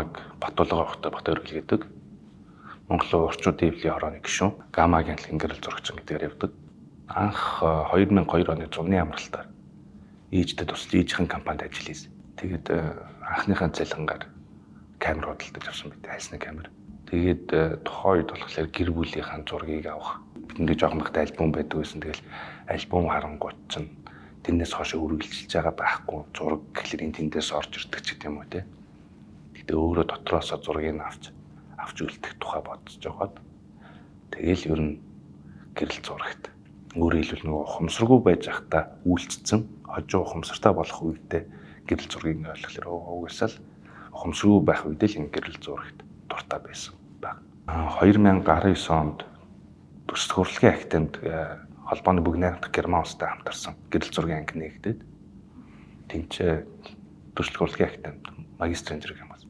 Намайг Батулга Огтой Батөргөл гэдэг. Монголын урчуудын эвлийн хорооны гишүүн, Гамагийн гэрэл зурагчин гэдгээр явдаг. Анх 2002 оны зуны амралтаар ээжтэй тусалж ээжийн компанид ажил хийсэн. Тэгээд анхныхаа цалингаар камер худалдаж авсан байт, хайсны камер. Тэгээд тухайн үед болохоор гэр бүлийнхаа зургийг авах. Бидний жоохон байхдаа альбом байдаг байсан. Тэгэл альбом харангуут чинь тэрнээс хойш үргэлжилж байгаа байхгүй зураг гэхлээр энэ тэндээс орж ирдэг ч гэдэм үү те. Гэтэ өөрөө дотроосоо зургийг авч үлдэх тухай бодож жогоод тэгэл ер нь гэрэл зурагт. Өөрөөр хэлбэл нөгөө ухамсаргүй байж байхдаа үйлчилсэн хожуу ухамсартай болох үедээ гэрэл зургийг ойлгохлоор угаасаа л ухамсаргүй байх үедээ л энэ гэрэл зурагт дуртай байсан баг. 2019 онд Төсөл хурлын академид холбооны бүгд найрамдах Герман улстай хамтарсан гэрэл зургийн анги нэгдээд тэнцээ Төсөл хурлын академид магистрийн зэрэг хамгаалсан.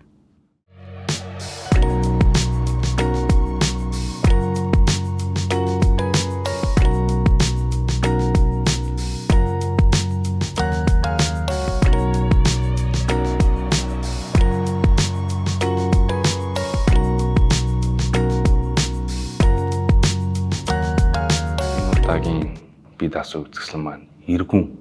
Удаагийн би даасан үзэсгэлэн маань Эргүн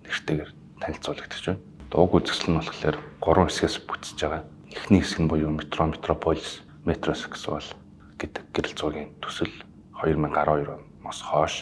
нэртэйгээр танилцуулагдаж байна. Дууг үзэсгэлэн нь болохоор 3 хэсгээс бүтэж байгаа. Эхний хэсэг нь буюу метро, метрополис, метросексуал гэдэг гэрэл зургийн төсөл 2012 оноос хойш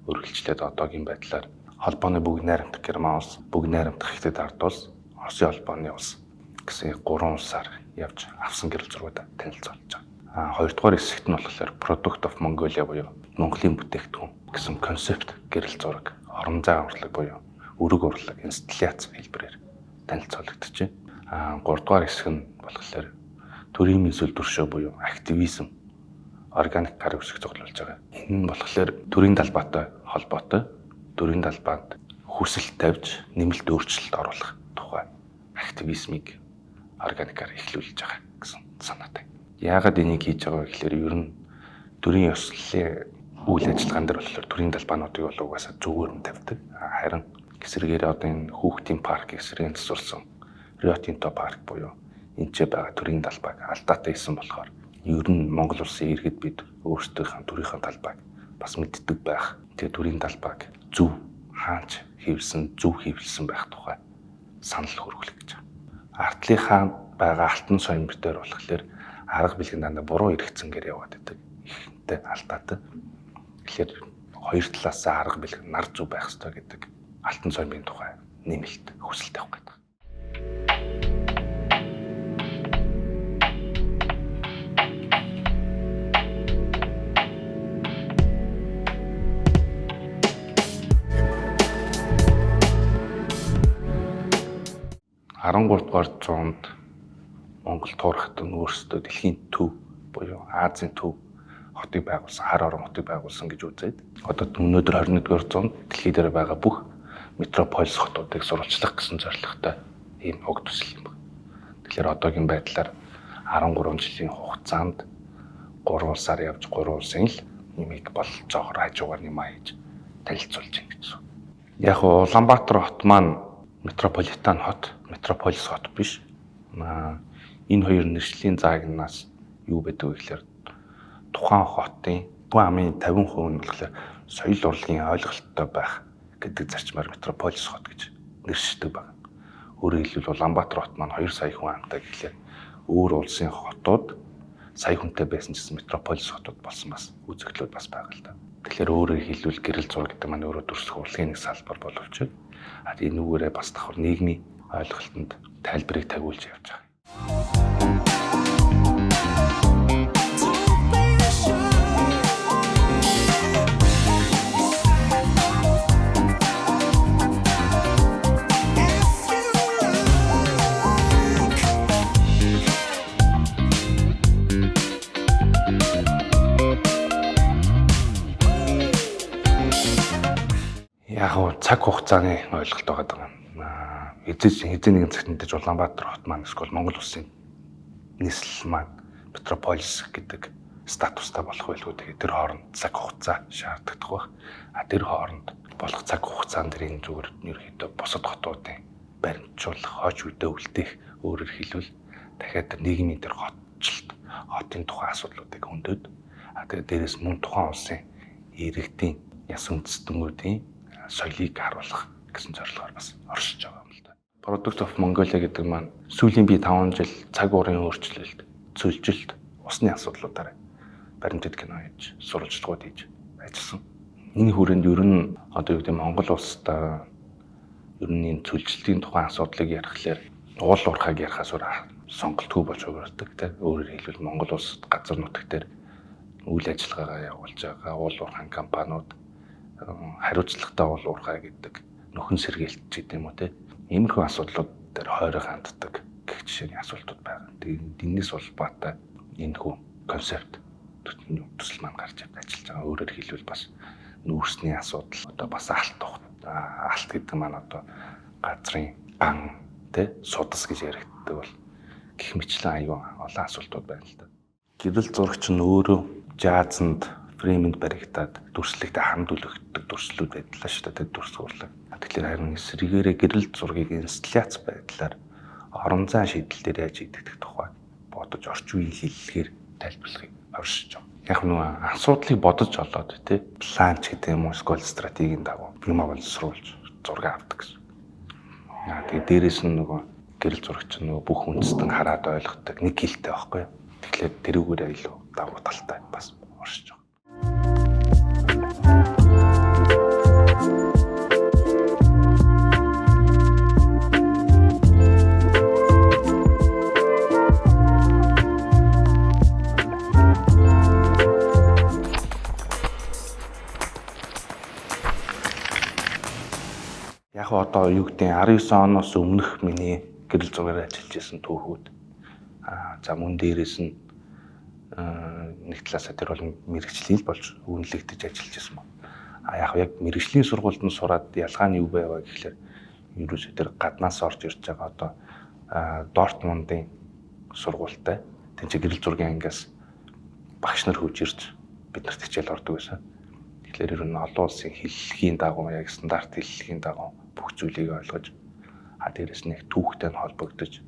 үргэлжлээд одоогийн байдлаар холбооны бүгд найрамдах Герман улс, бүгд найрамдах Хятад ард улс, Оросын холбооны улс гэсэн 3 улсаар явж авсан гэрэл зургуудаа танилцуулж байгаа. Хоёрдугаар хэсэгт нь болохоор Product of Mongolia буюу Монголын бүтээгдэхүүн гэсэн концепт гэрэл зураг, орон зай урлаг буюу өрөг урлаг, инсталляц хэлбэрээр танилцуулагдаж байна. Гуравдугаар хэсэг нь болохоор төрийн мэсэл төршөө буюу активизм, органик гар үсэг цуглуулж байгаа. Энэ нь болохоор төрийн талбайтай холбоотой, төрийн талбайд хүсэл тавьж нэмэлт өөрчлөлт оруулах тухай активизмыг органикаар эхлүүлж байгаа гэсэн санаатай. Яагаад энийг хийж байгаа вэ гэхээр ер нь төрийн ёслолын үйл ажиллагаан дээр болохоор төрийн талбайнуудыг бол угаасаа зүгээр нь тавьдаг. Харин эсрэгээр одоо энэ хүүхдийн парк эсрэгээр засварсан Рио Тинто парк буюу энэ ч байгаа төрийн талбайг алдаатай хийсэн болохоор ер нь Монгол улсын иргэд бид өөрсдийнхөө төрийнхөө талбайг бас мэддэг байх. Тэгээ төрийн талбайг зөв хаанч хэвлсэн, зөв хэвлсэн байх тухай санал хөрвүүлэх гэж байгаа. Артлынхаа байгаа алтан соёмбор дээр болохоор арга бэлгэн дандаа буруу хэрэгцэнгээр яваад байдаг. Ихэнхдээ алдаатай. Тэгэхээр хоёр талаасаа арга бэлгэн нар зүв байх ёстой гэдэг алтан соёмбын тухай нэмэлт хүсэл тавих гэдэг. Арван дугаар зуунд Монгол туурхад нь өөрсдөө дэлхийн төв буюу Азийн төв хотыг байгуулсан, хар орон хотыг байгуулсан гэж үзээд одоо өнөөдөр 21-р зуунд дэлхий дээр байгаа бүх метрополис хотуудыг сурвалжлах гэсэн зорилготой ийм уг төсөл юм байна. Тэгэхээр одоогийн байдлаар 13 жилийн хугацаанд 3 улсаар явж 3 улсын л нэмийг бололцоогоор хажуугаар нэмээ хийж танилцуулж байна гэсэн. Яг Улаанбаатар хот маань метрополитен хот, метрополис хот биш. Энэ хоёр нэршлийн заагнаас юу байдаг вэ гэхээр тухайн хотын хүн амын 50% нь болохоор соёл урлагийн ойлголттой байх гэдэг зарчмаар метрополис хот гэж нэршдэг байна. Өөрөөр хэлбэл Улаанбаатар хот маань 2 сая хүн амтай гэхлээр өөр улсын хотууд сая хүнтэй байсан ч гэсэн метрополис хотууд болсон бас үзэгдлүүд бас байгаа л да. Тэгэхээр өөрөөр хэлбэл гэрэл зураг гэдэг маань өөрөө дүрслэх урлагийн нэг салбар боловч энүүгээрээ бас давхар нийгмийн ойлголтод тайлбарыг тавиулж явж байгаа. Яг уу цаг хугацааны ойлголт байгаа юм. Хэзээ нэгэн цагт мэдээж Улаанбаатар хот маань эсвэл Монгол улсын нийслэл маань метрополис гэдэг статустай болох байлгүй. Тэгээд тэр хооронд цаг хугацаа шаардлагатай байх. Тэр хооронд болох цаг хугацаан дээр энэ зүгээр ерөнхийдөө бусад хотуудын баримтжуулах, хойч үедээ үлдээх, өөрөөр хэлбэл Дахиад тэр нийгмийн тэр хотчлт, хотын тухайн асуудлуудыг хөндөд, тэгээд дээрэс мөн тухайн улсын иргэдийн яс үндэстнүүдийн соёлыг харуулах гэсэн зорилгоор бас оршиж байгаа юм л да. Product of Mongolia гэдэг маань сүүлийн би 5 жил цаг уурын өөрчлөлт, цөлжилт, усны асуудлуудаар баримтат кино хийж, сурвалжлагууд хийж ажилласан. Энэ хүрээнд ер нь одоо юу гэдэг Монгол улстай ер нь энэ цөлжилтийн тухайн асуудлыг ярихлаар уул уурхайг ярихаас өөр сонголтгүй болж хувирдаг те. Өөрөөр хэлбэл Монгол улсад газар нутаг дээр үйл ажиллагаагаа явуулж байгаа уул уурхайн компаниуд хариуцлагатай уул уурхай гэдэг нөхөн сэргийлт ч гэдэг юм уу те. Иймэрхүү асуудлууд дээр хойрог ханддаг гэх жишээний асуултууд байгаа. Тэгээд энэс улбаатай энэ хүү концепт төсөл маань гарч ажиллаж байгаа. Өөрөөр хэлбэл бас нүүрсний асуудал, одоо бас алт алт гэдэг маань одоо газрын ган тэ судас гэж яригддаг бол гэх мэтлэн аюу олон асуултууд байна л да. Гэрэл зурагч нь өөрөө жаазанд фреймэнд баригдаад дүрслэгтээ хамт үлэгддэг дүрслүүд байдлаа шүү дээ. Тэр дүрслэг урлаг. Тэгэхээр харин эсрэгээрээ гэрэл зургийг инсталляц байдлаар орон зайн шийдэл дээр яаж хийгдэх тухай бодож орчин үеийн хэллэгээр тайлбарлахыг оршиж байгаа. Яг нөгөө асуудлыг бодож олоод тий план ч гэдэг юм уу эсвэл стратегийн дагуу юмаа боловсруулж зураг авдаг гэсэн. Тэгээ дээрэс нь нөгөө гэрэл зурагч нөгөө бүх үндэстэн хараад ойлгодог нэг хэлтэй байхгүй юу. Тэгэхээр тэрүүгээр илүү давуу талтай бас оршиж байгаа. Яг одоо юу гэдэг 19 оноос өмнөх миний гэрэл зургаар ажиллаж исэн түүхүүд. За мөн дээрээс нь нэг талаасаа тэр бол мэрэгжлийн л болж үнэлэгдэж ажиллаж исэн баг. Яг яг мэрэгжлийн сургуульд нь сураад ялгаа нь юу байваа гэхлээр ерөөсөө тэр гаднаас орж ирж байгаа одоо Дортмундын сургуультай тэн чи гэрэл зургийн ангиас багш нар хөвж ирж бид нарт хичээл ордог байсан. Тэгэхээр ер нь олон улсын хэллэгийн дагуу яг стандарт хэллэгийн дагуу бүх зүйлийг ойлгож дээрээс нь яг түүхтэй нь холбогдож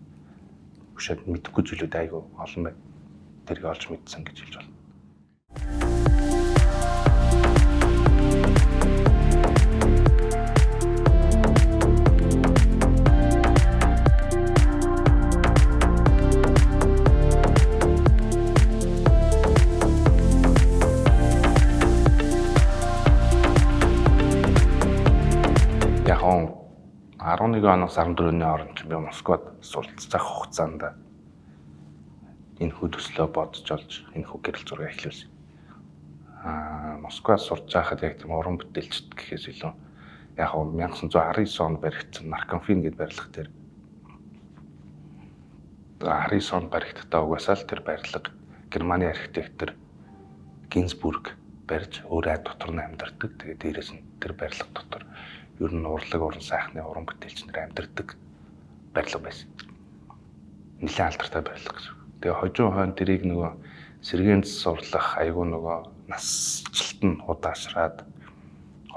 өшөөд мэдэхгүй зүйлүүд айгүй олон байна. Тэрийг олж мэдсэн гэж хэлж байна. Яг 11 оноос 14 оны хооронд би Москвад суралцах хугацаанд энэ хүү төслөө бодож олж энэ хүү гэрэл зураг эхлүүлсэн. Москвад сурч байхад яг тийм уран бүтээлчд гэхээс илүү яг 1919 онд баригдсан Наркомфин гэдэг барилга дээр 19 онд баригдтаа угаасаа л тэр барилга Германы архитектор Гинзбург барьж өөр ай дотор нь амьдардаг. Тэгээд дээрээс нь тэр барилга дотор ер нь урлаг, уран сайхны уран бүтээлч нар амьдардаг барилга байсан. Нэлээд алдартай барилга гэсэн. Тэгээ хожим хойно тэрийг нөгөө сэргээн сурлах айгүй нөгөө насжилт нь удаашраад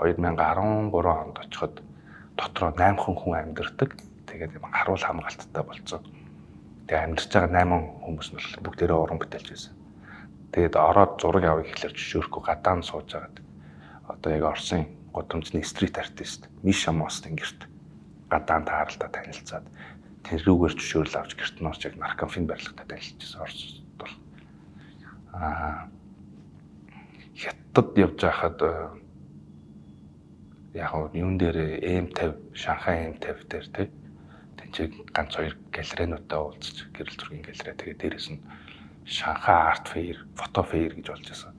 2013 онд очиход дотроо 8 хүн амьдардаг. Тэгээд юм харуул хамгаалттай болцсон. Тэгээ амьдарч байгаа 8 хүмүүс нь бол бүгдээрээ уран бүтээлч байсан. Тэгээд ороод зураг авъя гэхлээр зөвшөөрөхгүй гадаа нь сууж агаад одоо яг Оросын гудамжны стрит артист Миша Мостын гэрт гадаан тааралдаа танилцаад тэрүүгээр зөвшөөрөл авч гэрт нь орж яг наркомфин барилгатай танилцчихсан Оросд бол. Хятад явж байхад яг юун дээр M50 Шанхай M50 дээр тий тэнцээ ганц хоёр галерейнуудтай уулзч гэрэл зургийн галерей тэгээ дээрээс нь Шанхай Art Fair, Photo Fair гэж болж байсан.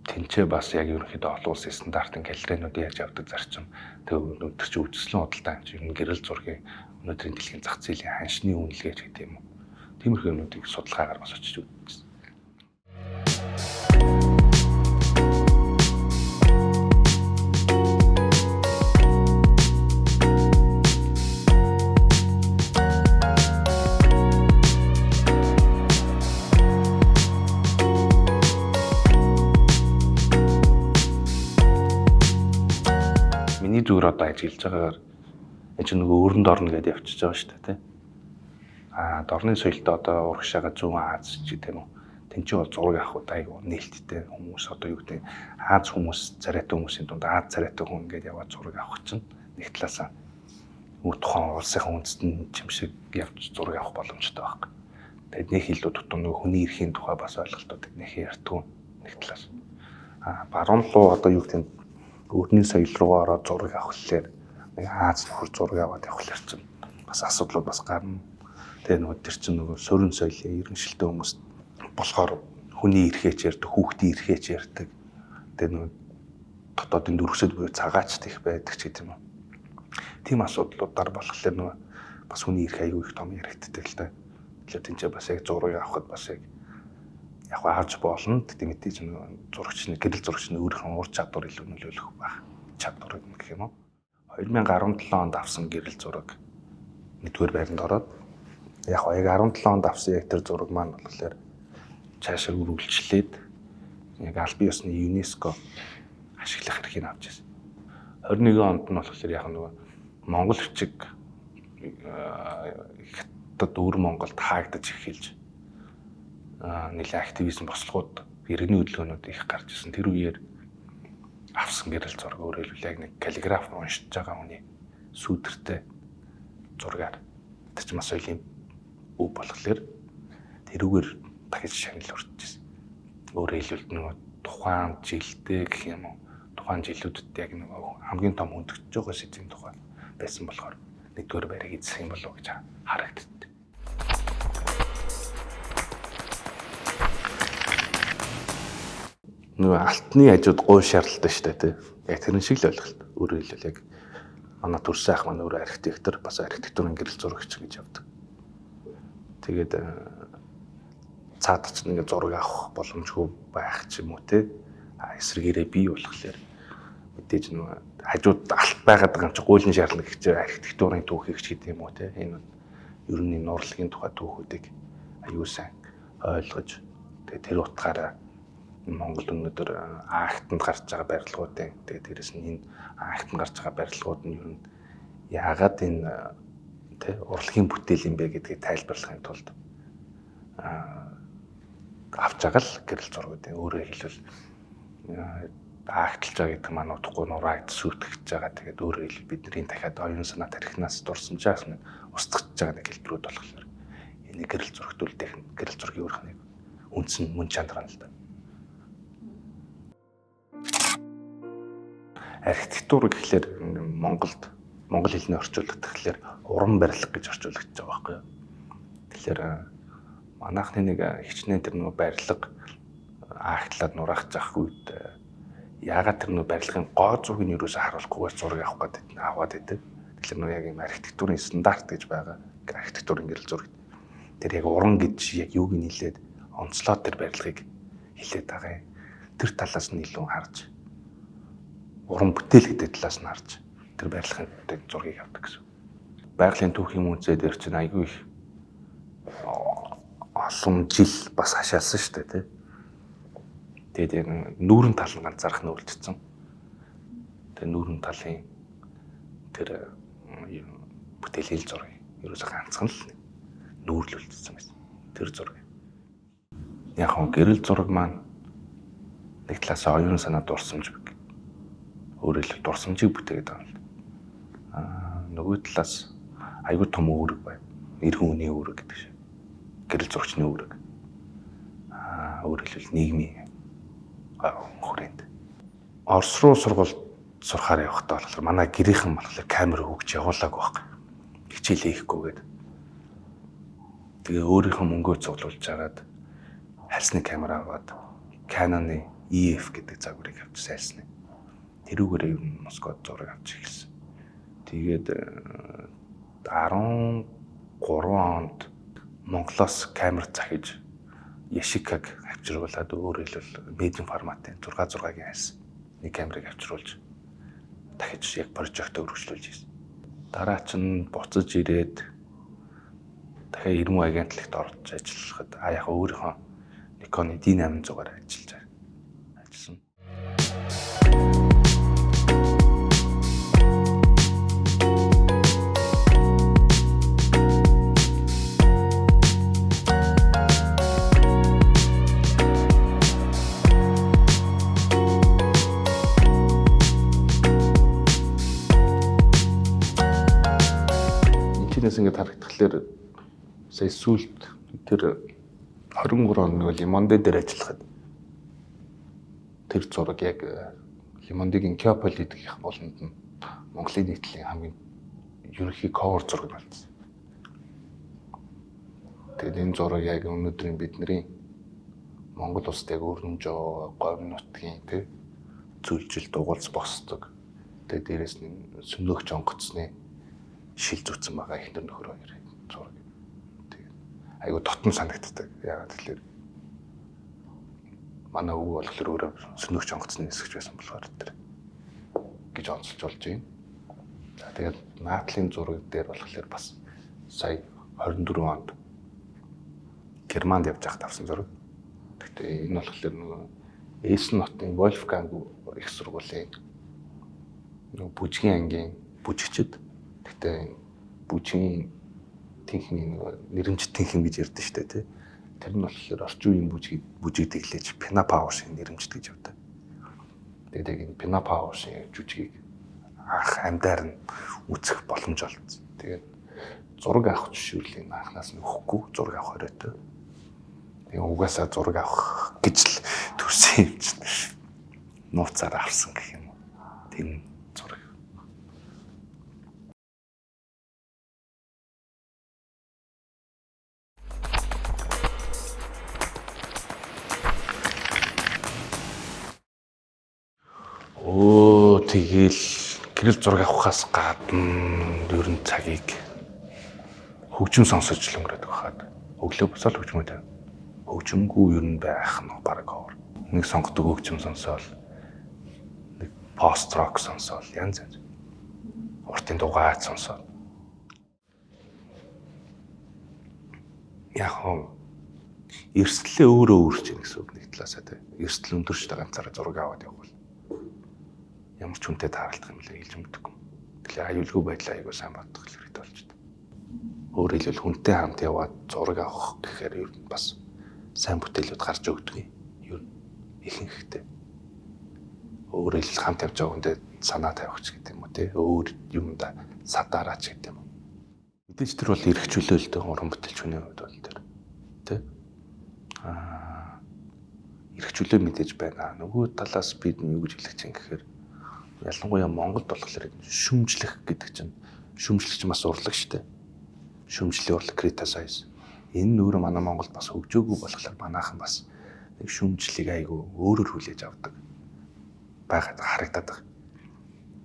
Тэнцээ бас яг ерөнхийдөө олон улсын стандартын галерейнууд яаж явдаг зарчим. Тэгээ өнөөдөр чи үзэсгэлэн худалдаа юм чи ер нь гэрэл зургийн өнөөдрийн дэлхийн зах зээлийн ханшны үнэлгээ ч гэдэг юм уу. Тиймэрхүү юмнуудыг судалгаагаар бас очиж үзсэн. Миний зүгээр одоо ажиллаж байгаагаар энэ чинь нөгөө өрөнд орно гэдээ явчихж байгаа шүү дээ, тий. А дорны соёлтой одоо урагшаага зүүн Аз ч гэдэг юм уу. Тэн чинь бол зураг авах айгу нээлттэй хүмүүс одоо юу гэдэг Аз хүмүүс царайтай хүмүүсийн дунд Аз царайтай хүн ингээд яваад зураг авах чинь нэг талаасаа тухайн улсынхаа үндэстэн юм шиг явж зураг авах боломжтой байхгүй. Тэгээд нэг илүү дутуу нөгөө хүний эрхийн тухай бас ойлголтуудыг нэх ярьдгүй нэг талаас. А баруун руу одоо юу гэдэг өрний соёл руу ороод зураг авахлаар нэг Аз нөхөр зураг аваад явахлаар чинь бас асуудлууд бас гарна. Тэгээ нөгөө тэр чинь нөгөө суурин соёлын иргэншилтэй хүмүүс болохоор хүний эрхээч ярьдаг, хүүхдийн эрхээч ярьдаг. Тэгээ нөгөө дотоодын дүрхсэд буюу цагаачт их байдаг ч гэдэг юм уу. Тийм асуудлуудаар болохоор нөгөө бас хүний эрх аягүй их том яригддаг л да. Тэгэхээр тэнцээ бас яг зураг авахд бас яг авч болно. Гэтэ мэдээж нөгөө зурагч нь гэрэл зурагч нь өөрийнхөө ур чадвар илүү нөлөөлөх байх чадвар гэх юм уу. 2017 онд авсан гэрэл зураг нэгдүгээр байранд ороод яг 17 онд авсан яг тэр зураг маань болохоор цаашаа үргэлжлээд яг албан ёсны ЮНЕСКО ашиглах эрхийг авч ирсэн. 21 онд нь болохоор яг нөгөө Монгол бичиг Хятад өвөр Монголд хаагдаж эхэлж нэлээд активизм бослогууд иргэний хөдөлгөөнүүд их гарч ирсэн. Тэр үеэр авсан гэрэл зураг өөрөөр хэлбэл яг нэг каллиграф уншиж байгаа хүний сүүдэртэй зургаар тэр чинь бас соёлын өв болохоор тэрүүгээр дахиж шагнал хүртчихсэн. Өөрөөр хэлбэл нөгөө тухайн жилдээ гэх юм уу тухайн жилүүдэд яг нөгөө хамгийн том хүндэгдэж байгаа сэдвийн тухай байсан болохоор нэгдүгээр байрыг эзэх юм болов уу гэж харагддаг. Нөгөө алтны хажууд гуй шаралтай шүү дээ тий. Яг тэрэн шиг л ойлголт. Өөрөөр хэлбэл яг манай төрсөн ах маань өөрөө архитектор, бас архитектурын гэрэл зурагч гэж явдаг. Тэгээд цаадах чинь ингээд зураг авах боломжгүй байх ч юм уу тий. А эсрэгээрээ би болохоор мэдээж нөгөө хажууд алт байгаад байгаа юм чи гуйлын шаарлага гэх чинь архитектурын түүхийг ч гэдэг юм уу тий. Энэ ер нь энэ урлагийн тухай түүхүүдийг аюу сайн ойлгож тэгээд тэр утгаараа Монгол өнөөдөр актанд гарч байгаа барилгуудын тэгээд дээрэс нь энэ актанд гарч байгаа барилгууд нь ер нь яагаад энэ тий урлагийн бүтээл юм бэ гэдгийг тайлбарлахын тулд авч байгаа л гэрэл зургуудын өөрөөр хэлбэл актлж байгаа гэдэг маань утгагүй нураагд сүйтгэж байгаа. Тэгээд өөрөөр хэлбэл бидний дахиад оюун санаа тархинаас дурсамжаас минь устгаж байгаа нэг хэлбэрүүд болохоор энэ гэрэл зурагт үлдээх нь гэрэл зургийн өөрөх нэг үндсэн мөн чанар нь л да. Архитектур гэхлээр Монголд монгол хэлний орчуулгад тэгэхээр уран барилга гэж орчуулагдаж байгаа байхгүй юу. Тэгэхээр манайхны нэг хичнээн тэр нөгөө барилга актлаад нураах зах үед яагаад тэр нөгөө барилгын гоо зургийг нь юусоо харуулахгүйгээр зураг авах гэдэг аваад байдаг. Тэгэхээр нөгөө яг юм архитектурын стандарт гэж байгаа. Архитектурын гэрэл зураг. Тэр яг уран гэж яг юуг нь хэлээд онцлоод тэр барилгыг хэлээд байгаа юм. Тэр талаас нь илүү харж уран бүтээл гэдэг талаас нь харж тэр барилгын зургийг авдаг гэсэн. Байгалийн түүхийн музей дээр чинь айгүй их олон жил бас хашаалсан шүү дээ тий. Тэгээд яг нүүрэн тал нь ганцаарх нь үлдсэн. Тэгээд нүүрэн талын тэр бүтээлийн зураг ерөөсөө ганцхан л нүүрл үлдсэн байсан. Тэр зураг. Яг хөө гэрэл зураг маань нэг талаас оюун санаа дурсамж өөрөөр хэлбэл дурсамжийг бүтээгээд байгаа юм л. Аа нөгөө талаас айгүй том үүрэг байна. Иргэн үний үүрэг гэдэг шиг. Гэрэл зурагчны үүрэг. Аа өөрөөр хэлбэл нийгмийн хүрээнд. Орос руу сургууль сурахаар явахдаа болохоор манай гэрийнхэн болохоор камер өгч явуулаагүй байхгүй. Хичээлээ хийхгүйгээд. Тэгээ өөрийнхөө мөнгөө цуглуулж агаад хальсны камер аваад Canon-ы EF гэдэг загварыг авч сайлсны. Тэрүүгээр ер нь Москвад зураг авч эхэлсэн. Тэгээд 13 онд Монголоос камер захиж Yashica-г авчруулад өөрөөр хэлбэл медиум форматын 6 6-гийн хальс нэг камерыг авчруулж дахиж яг прожектоо өргөжлүүлж хийсэн. Дараа чинь буцаж ирээд дахиад Ирмүү агентлагт орж ажиллахад а яг өөрийнхөө Nikon D800-аар ажиллаж ажилласан. болохоор сая сүүлд тэр 23 он нэг Лимонде дээр ажиллахад тэр зураг яг Лимондигийн Кеополь гэдгийнх болонд нь Монголын нийтлэлийн хамгийн ерөнхий cover зураг болсон. Тэгээд энэ зураг яг өнөөдрийн бидний Монгол улсад яг өрнөж байгаа говь нутгийн тий зүйлжил дугуулц босдог. Тэгээд дээрэс нь сүнөөгч онгоцны шил зүтсэн байгаа эхнэр нөхөр хоёр зураг. Тэгээд айгу дотн санагддаг. Яагаад гэвэл манай өвөө болохоор өөрөө сүнөөгч онгоцны нисгэж байсан болохоор тэр гэж онцолж болж байна. За тэгээд наадлын зураг дээр болохоор бас сая 24 онд Германд явж байхад авсан зураг. Гэхдээ энэ болохоор нөгөө Эссен хотын Вольфганг их сургуулийн нөгөө бүжгийн ангийн бүжигчд. Гэхдээ бүжгийн тэнхний нөгөө нэрэмжит тэнхим гэж ярьдэн штэ тий. Тэр нь болохоор орчин үеийн бүжиг тэглээж Пина Паушийн нэрэмжит гэж явдаг. Тэгээд яг энэ Пина Паушийн жүжигийг анх амьдаар нь үзэх боломж олдсон. Тэгээд зураг авах зөвшөөрлийг анханаас нь өгөхгүй, зураг авах хориотой. Тэгээ угаасаа зураг авах гэж л төрсөн юм чинь нууцаар авсан гэх юм уу. Тийм зураг. Өө тэгэл гэрэл зураг авахаас гадна ер нь цагийг хөгжим сонсож л өнгөрөөдөг хаад. Өглөө босоод хөгжмөө тавина. Хөгжимгүй ер нь байх нь бараг ховор. Нэг сонгодог хөгжим сонсоол, нэг пост рок сонсоол, янз янз. Уртын дугайд сонсоол. Яг хоо эрсдлээ өөрөө өөрч юм гэсэн үг нэг талаасаа тий. Эрсдэл өндөр шүү дээ, ганцаараа зураг аваад явах бол. Ямар ч хүнтэй тааралдах юм лээ хэлж мэдэхгүй. Тэгэхээр аюулгүй байдлаа аягүй сайн бодох хэрэгтэй болж байна. Өөрөөр хэлбэл хүнтэй хамт яваад зураг авах гэхээр ер нь бас сайн бүтээлүүд гарч өгдөг юм. Ер нь ихэнхдээ. Өөрөөр хэлбэл хамт явж байгаа хүнтэй санаа тавих ч гэдэг юм уу тий. Өөр юмдаа садаараач гэдэг юм уу. Мэдээж тэр бол эрх чөлөөлтөө уран бүтээлч хүний хувьд бол тэр тий. Эрх чөлөө мэдээж байна. Нөгөө талаас бид юу гэж хэлэх чинь гэхээр ялангуяа Монголд болохоор шүмжлэх гэдэг чинь шүмжлэх чинь бас урлаг шүү дээ. Шүмжлийн урлаг criticize. Энэ нь өөрөө манай Монголд бас хөгжөөгүй болохоор манайхан бас нэг шүмжлийг айгүй өөрөөр хүлээж авдаг байгаад харагдаад байгаа.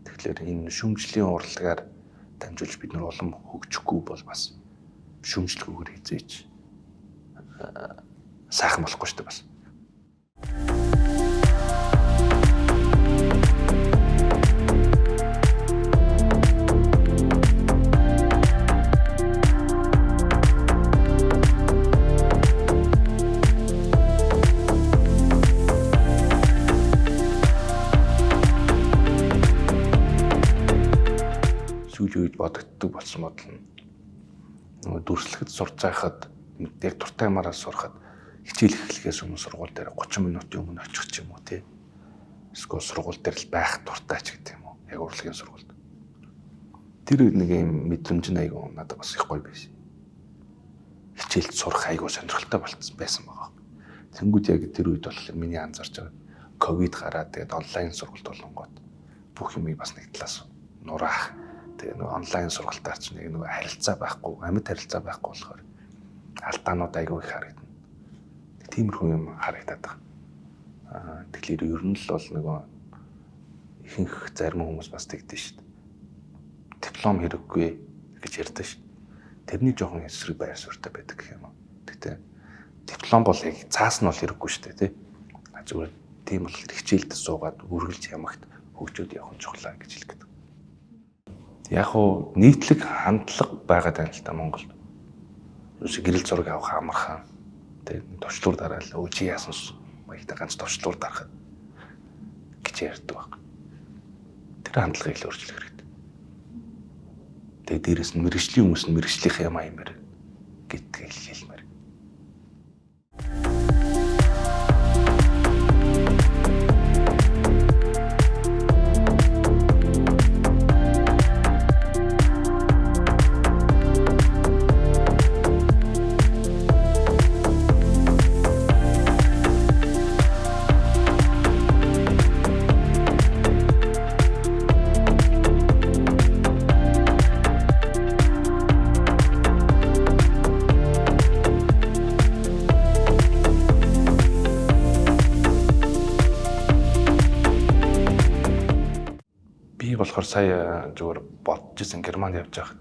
Тэгэхээр энэ шүмжлийн урлагаар дамжуулж бид нар улам хөгжихгүй бол бас шүмжлэхгүйгээр хизээч сайхан болохгүй шүү дээ бас. Сүүлийн үед бодогддог болсон бодол нь нөгөө дүрслэхэд сурч байхад яг дуртай юмараа сурахад хичээл эхлэхээс өмнө сургууль дээр 30 минутын өмнө очих ч юм уу тий. Эсвэл сургууль дээр л байх дуртай ч гэдэг юм уу. Яг урлагийн сургуульд. Тэр нэг юм мэдрэмж нь айгүй надад бас их гоё байсан. Хичээлд сурах айгүй сонирхолтой болцсон байсан байгаа. Тэнгүүд яг тэр үед болохоор миний анзаарч байгаа ковид гараад тэгээд онлайн сургалт болонгууд бүх юмыг бас нэг талаас нураах. Тэгээ нөгөө онлайн сургалтаар ч нэг нөгөө харилцаа байхгүй, амьд харилцаа байхгүй болохоор алдаанууд айгүй их харагдана. Тиймэрхүү юм харагдаад байгаа. Тэгэхээр ер нь л бол нөгөө ихэнх зарим хүмүүс бас тэгдэж шít. Диплом хэрэггүй гэж ярьдаг шít. Тэрний жоохон эсрэг байр суурьтай байдаг гэх юм уу. Гэтэ диплом бол яг цаас нь бол хэрэггүй шүү дээ, тий. Зүгээр тийм бол хичээлд суугаад үргэлж ямагт хөгжөөд явах нь чухлаа гэж хэлэх гэдэг. Яг уу нийтлэг хандлага байгаад байна л да Монголд. Юусе гэрэл зураг авах амархан. Тэ товчлуур дараал өө чи яасан маягтай ганц товчлуур дарахад гэж ярьдаг баг. Тэр хандлагыг л өөрчлөх хэрэгтэй. Тэгээ дээрэс нь мэрэгжлийн хүмүүс нь мэрэгжлийнхээ юм аймаар гэдгийг хэлмээр. болохоор сая зүгээр бодож исэн, Германд явж байхад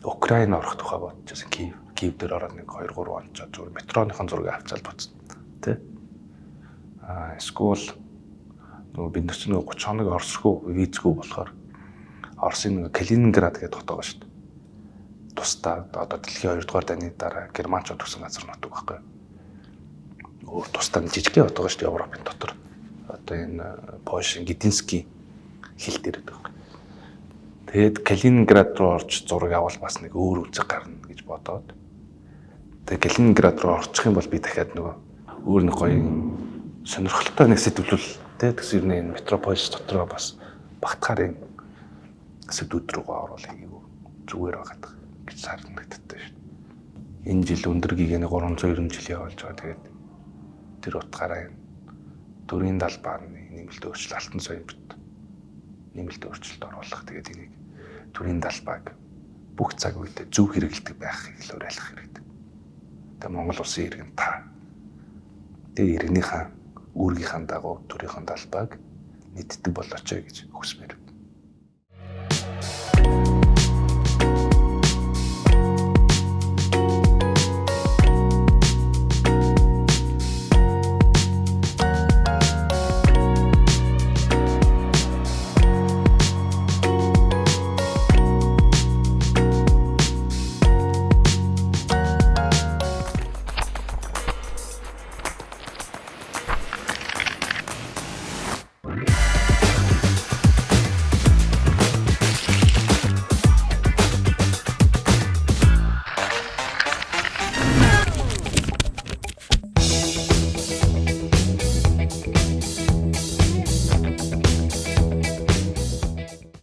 Украин орох тухай бодож исэн. Киев дээр ороод нэг 2 3 онцоо зүгээр метроныхон зургийг авчаал буцна. Тэ? Эсвэл нөгөө бид нар чинь нөгөө 30 хоног Оросгүй, визгүй болохоор Оросын нөгөө Калининград гэдэг хот байгаа шүү дээ. Тусдаа одоо дэлхийн 2 дугаар дайны дараа германчууд өгсөн газар нутаг байхгүй. Өөр тусдаа жижигхэн хот байгаа шүү дээ Европын дотор. Одоо энэ Польшийн Гдинский хил дээр гэдэг байхгүй. Тэгээд Калининград руу орж зураг авал бас нэг өөр үзэг гарна гэж бодоод. Тэгээд Калининград руу орчих юм бол би дахиад нөгөө өөр нэг гоё сонирхолтой нэг сэдвлүүл тэ, тэгсэн юм, энэ метрополис дотор бас багтахаар энэ сэдвүүд рүүгээ оруулах айгүй зүгээр байгаа гэж санагддаг шүү дээ. Энэ жил өндөр гэгэний 390 жил явуулж байгаа. Тэгээд тэр утгаараа энэ төрийн далбааны нэмэлт өөрчлөлт, алтан соёмт нэмэлт өөрчлөлт оруулах. Тэгээд энийг төрийн далбааг бүх цаг үедээ зөв хэрэглэдэг байхыг л уриалах хэрэгтэй. Тэгээ Монгол улсын иргэн та. Тэгээ иргэнийхээ үүргийнхээ дагуу төрийнхөө далбааг мэддэг болооч гэж хүсмээр.